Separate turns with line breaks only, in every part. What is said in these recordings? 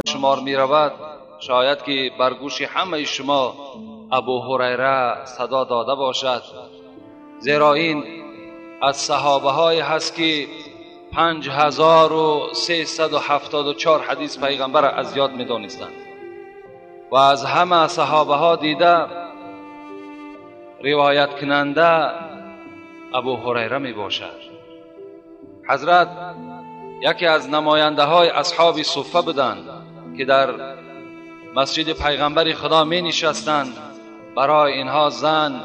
شمار می رود. شاید که بر گوش همه شما ابو هریره صدا داده باشد، زیرا این از صحابه های هست که 5374 حدیث پیغمبر از یاد می دانستند و از همه صحابه ها دیده روایت کننده ابو هریره می باشد. حضرت یکی از نماینده های اصحاب صفه بودند که در مسجد پیغمبر خدا می نشستند. برای اینها زن،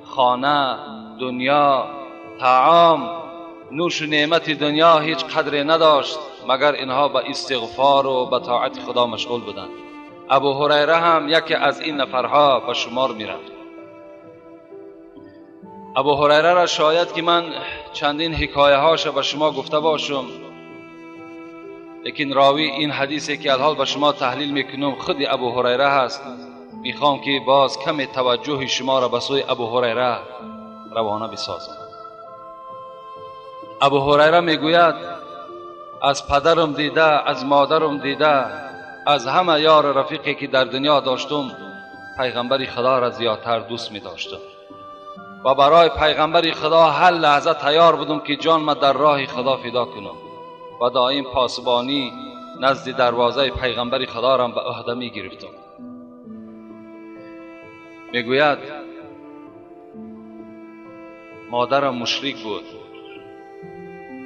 خانه، دنیا، طعام، نوش و نعمت دنیا هیچ قدری نداشت، مگر اینها به استغفار و به طاعت خدا مشغول بودند. ابو هریره هم یکی از این نفرها به شمار می رفت. ابو هریره را شاید که من چندین حکایه هاش به شما گفته باشم، لیکن راوی این حدیثی که الحال به شما تحلیل میکنم خود ابو هریره هست. میخوام که باز کم توجه شما را به سوی ابو هریره روانه بسازم. ابو هریره میگوید از پدرم دیده، از مادرم دیده، از همه یار رفیقی که در دنیا داشتم پیغمبر خدا را زیادتر دوست می داشتم و برای پیغمبر خدا هر لحظه تیار بودم که جان ما در راه خدا فدا کنم و دائم پاسبانی نزد دروازه پیغمبر خدا را به عهده می گرفتم. میگوید مادرم مشرک بود،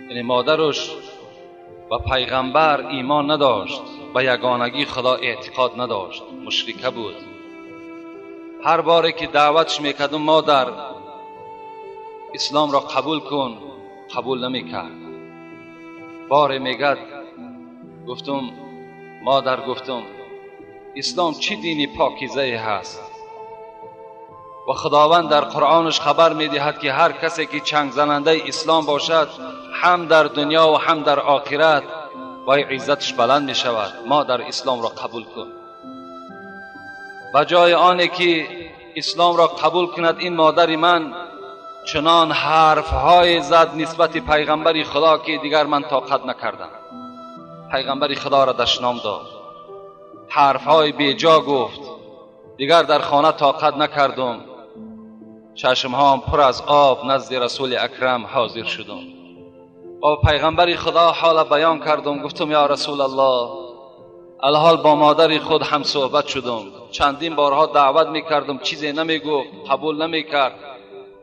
یعنی مادرش و پیغمبر ایمان نداشت، به یگانگی خدا اعتقاد نداشت، مشرکه بود. هر باری که دعوتش میکردم مادر اسلام را قبول کن، قبول نمیکرد. باره میگد گفتم مادر، گفتم اسلام چی دینی پاکیزه هست و خداوند در قرآنش خبر میدهد که هر کسی که چنگ زننده اسلام باشد هم در دنیا و هم در آخرت و عزتش بلند می شود. مادر اسلام را قبول کن. و جای آنه که اسلام را قبول کند این مادر من چنان حرفهای زد نسبت پیغمبر خدا که دیگر من طاقت نکردم. پیغمبر خدا را دشنام داد، حرفهای بیجا گفت، دیگر در خانه طاقت نکردم. چشمهام پر از آب نزد رسول اکرم حاضر شدم. با پیغمبر خدا حال بیان کردم، گفتم یا رسول الله، الحال با مادر خود هم صحبت شدم، چندین بارها دعوت میکردم، چیزی نمیگفت، قبول نمیکرد،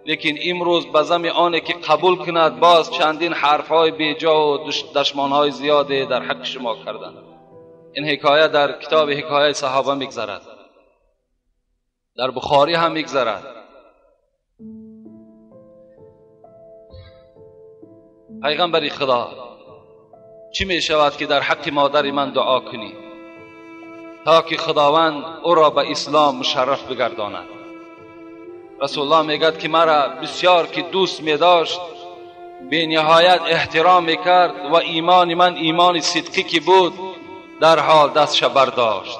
لیکن امروز به زم آنه که قبول کند باز چندین حرفهای بیجا و دشمانهای زیاده در حق شما کردند. این حکایه در کتاب حکایه صحابه میگذرد، در بخاری هم میگذرد. پیغمبر خدا چی می شود که در حق مادر من دعا کنی تا که خداوند او را به اسلام مشرف بگرداند؟ رسول الله میگد که مرا بسیار که دوست می داشت، به نهایت احترام میکرد و ایمان من ایمان صدقی که بود در حال دستش برداشت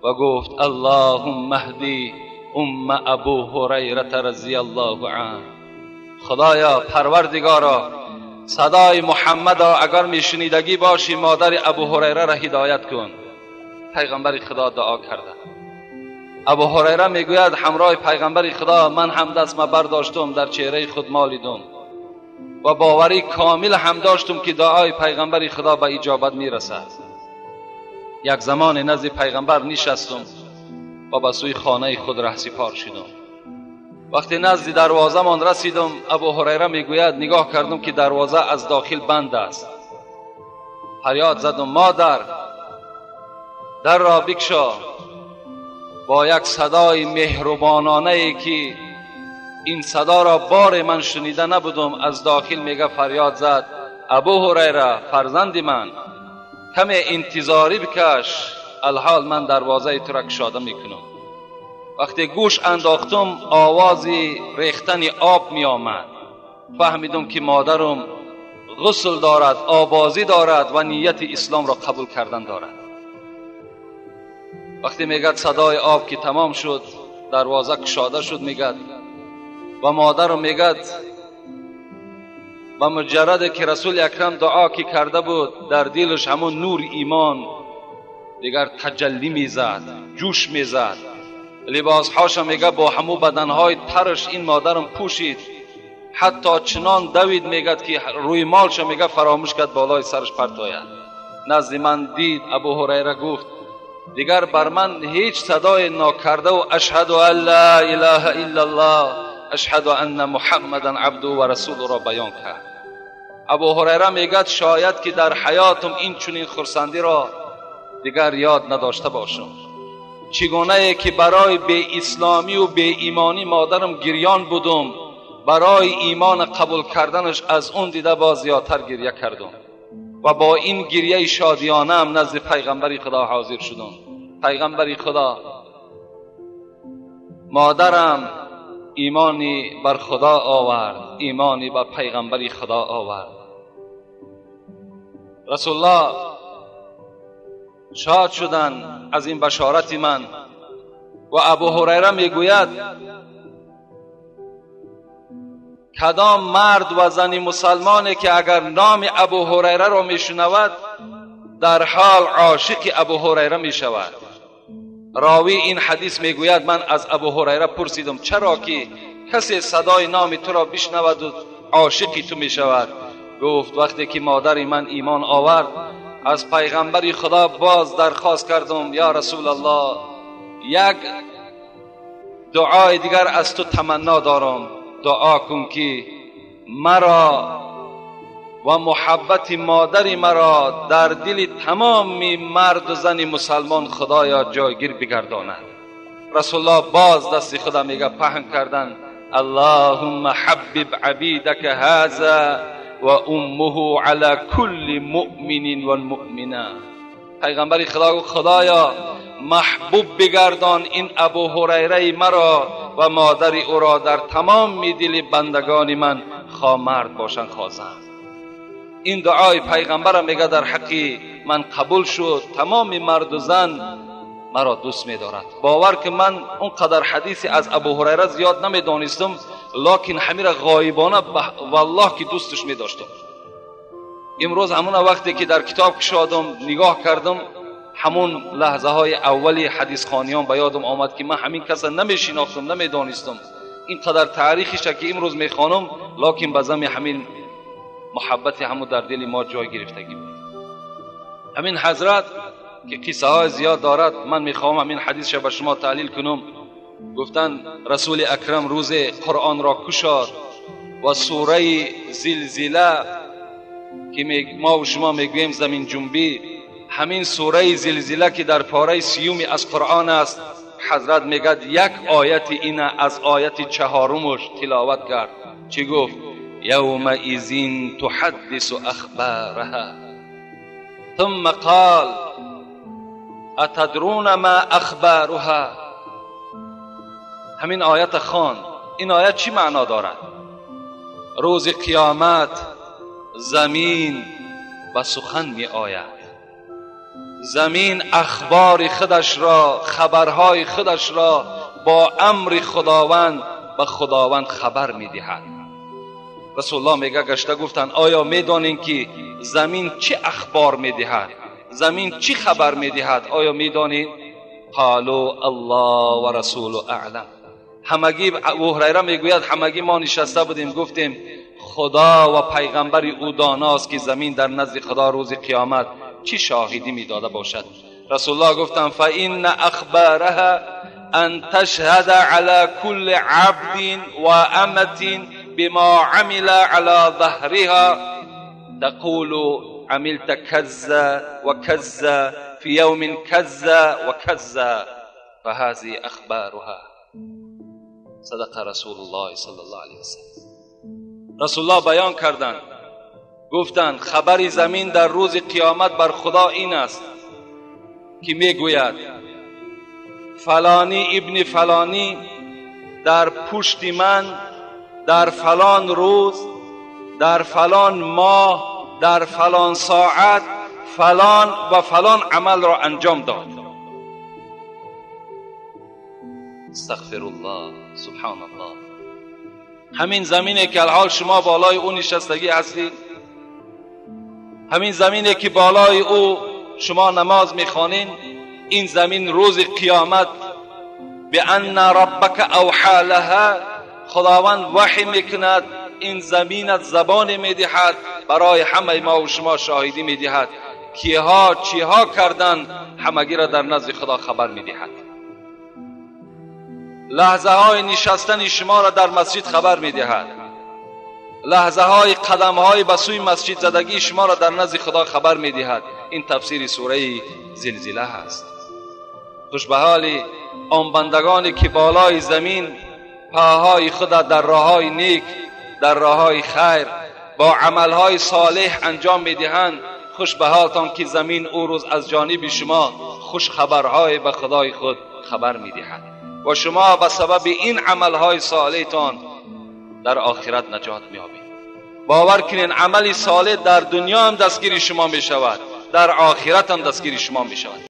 و گفت اللهم اهدی ام ابو هریره رضی الله عنه. خدایا پروردگارا، صدای محمد را اگر میشنیدگی باشی مادر ابو هریره را هدایت کن. پیغمبر خدا دعا کرده. ابو هریره میگوید همراه پیغمبر خدا من هم دست ما برداشتم، در چهره خود مالیدم و باوری کامل هم داشتم که دعای پیغمبر خدا به اجابت میرسد. یک زمان نزد پیغمبر نشستم و به سوی خانه خود رهسپار شدم. وقتی نزد دروازه مان رسیدم، ابو هریره میگوید نگاه کردم که دروازه از داخل بند است. فریاد زدم مادر، در را بکشا. با یک صدای مهربانانه ای که این صدا را بار من شنیده نبودم از داخل میگه فریاد زد ابو هریره فرزند من، کم انتظاری بکش، الحال من دروازه تو را کشاده میکنم. وقتی گوش انداختم آواز ریختن آب می آمد. فهمیدم که مادرم غسل دارد، آبازی دارد و نیت اسلام را قبول کردن دارد. وقتی میگد صدای آب که تمام شد، دروازه کشاده شد میگد و مادرم میگد با مجرد که رسول اکرم دعا که کرده بود در دلش همون نور ایمان دیگر تجلی میزد، جوش میزد. لباس هاشم میگه با همو بدنهای ترش این مادرم پوشید، حتی چنان دوید میگه که روی مالش میگه فراموش کرد بالای سرش پرت آید. نزد من دید ابو هریره گفت دیگر بر من هیچ صدای ناکرده و اشهد ان لا اله الا الله اشهد ان محمدا عبده و رسوله را بیان کرد. ابو هریره میگه شاید که در حیاتم این چنین خرسندی را دیگر یاد نداشته باشم. چگونه که برای بی اسلامی و بی ایمانی مادرم گریان بودم، برای ایمان قبول کردنش از اون دیده باز زیادتر گریه کردم و با این گریه شادیانه هم نزد پیغمبر خدا حاضر شدم. پیغمبر خدا، مادرم ایمانی بر خدا آورد، ایمانی بر پیغمبر خدا آورد. رسول الله شاد شدن از این بشارت من. و ابو هریره میگوید کدام مرد و زن مسلمانی که اگر نام ابو هریره را میشنود در حال عاشق ابو هریره میشود. راوی این حدیث میگوید من از ابو هریره پرسیدم چرا که کسی صدای نام تو را بشنود و عاشق تو میشود؟ گفت وقتی که مادر من ایمان آورد از پیغمبر خدا باز درخواست کردم یا رسول الله یک دعای دیگر از تو تمنا دارم، دعا کن که مرا و محبت مادر مرا در دل تمام مرد و زن مسلمان خدایا جایگیر بگرداند. رسول الله باز دست خدا میگه پهن کردن اللهم حبب عبیدک هذا و امه علی کل مؤمن و مؤمنه. پیغمبر خدا گفت خدایا محبوب بگردان این ابو هریره مرا و مادر او را در تمام دل بندگان من، خواه مرد باشند خواه زن. این دعای پیغمبر میگه در حقی من قبول شد، تمام مرد و زن مرا دوست میدارد. باور که من اونقدر حدیثی از ابو هریره زیاد نمیدانستم، لکن همین غایبانه والله که دوستش میداشتم. امروز همون وقتی که در کتاب کشادم نگاه کردم، همون لحظه های اولی حدیث خوانیان به یادم آمد که من همین کس نمیشناختم، نمیدانستم. اینقدر تاریخش که امروز میخوانم، لکن به زمین همین محبت همون در دل ما جای گرفتگی بود. همین حضرت که قصه های زیاد دارد، من میخوام همین حدیثش به شما تحلیل کنم. گفتن رسول اکرم روز قرآن را کشاد و سوره زلزله که ما و شما میگوییم زمین جنبی، همین سوره زلزله که در پاره سیومی از قرآن است، حضرت میگد یک آیت این از آیت چهارمش تلاوت کرد. چی گفت؟ یومئذ تحدث اخبارها ثم قال اتدرون ما اخبارها. همین آیت خواند. این آیت چی معنا دارد؟ روز قیامت زمین به سخن می آید، زمین اخبار خودش را، خبرهای خودش را با امر خداوند به خداوند خبر می دهد. رسول الله میگه گشته گفتن آیا میدانین که زمین چه اخبار می دهد؟ زمین چی خبر می دهد؟ آیا میدانین؟ قالوا الله و رسول اعلم. همگی ابو هریره میگوید همگی ما نشسته بودیم گفتیم خدا و پیغمبر او داناست که زمین در نزد خدا روز قیامت چی شاهدی میداده باشد. رسول الله گفتند فإن اخبارها ان تشهد على كل عبد و امة بما عمل على ظهرها تقول عملت كذا وكذا في يوم كذا وكذا فهذه اخبارها. صدق رسول الله صلی الله علیه وسلم. رسول الله بیان کردند، گفتند خبر زمین در روز قیامت بر خدا این است که میگوید فلانی ابن فلانی در پشت من در فلان روز در فلان ماه در فلان ساعت فلان و فلان عمل را انجام داد. استغفر الله، سبحان الله. ҳамин замине ки алҳол шумо болои ӯ нишастагӣ ҳастед, ҳамин замине ки болои ӯ шумо намоз мехонед, ин замин рӯзи қиёмат بأن ربک اوحی لها، خداوند وحی میکند، این زمینت زبان میدهد، برای همه ما و شما شاهدی میدهد، کیها چیها کردند همگی را در نزد خدا خبر میدهد. لحظه های نشستن شما را در مسجد خبر میدهد، لحظه های قدم های به سوی مسجد زدگی شما را در نزد خدا خبر میدهد. این تفسیر سوره زلزله هست. خوش به حال آن بندگانی که بالای زمین پاهای خود در راههای نیک، در راههای خیر با عملهای صالح انجام میدهند. خوش به حالتان که زمین او روز از جانب شما خوش خبرهای به خدای خود خبر میدهد و شما به سبب این عملهای صالحتان در آخرت نجات میابید. باور کنین عمل صالح در دنیا هم دستگیر شما میشود، در آخرت هم دستگیر شما میشود.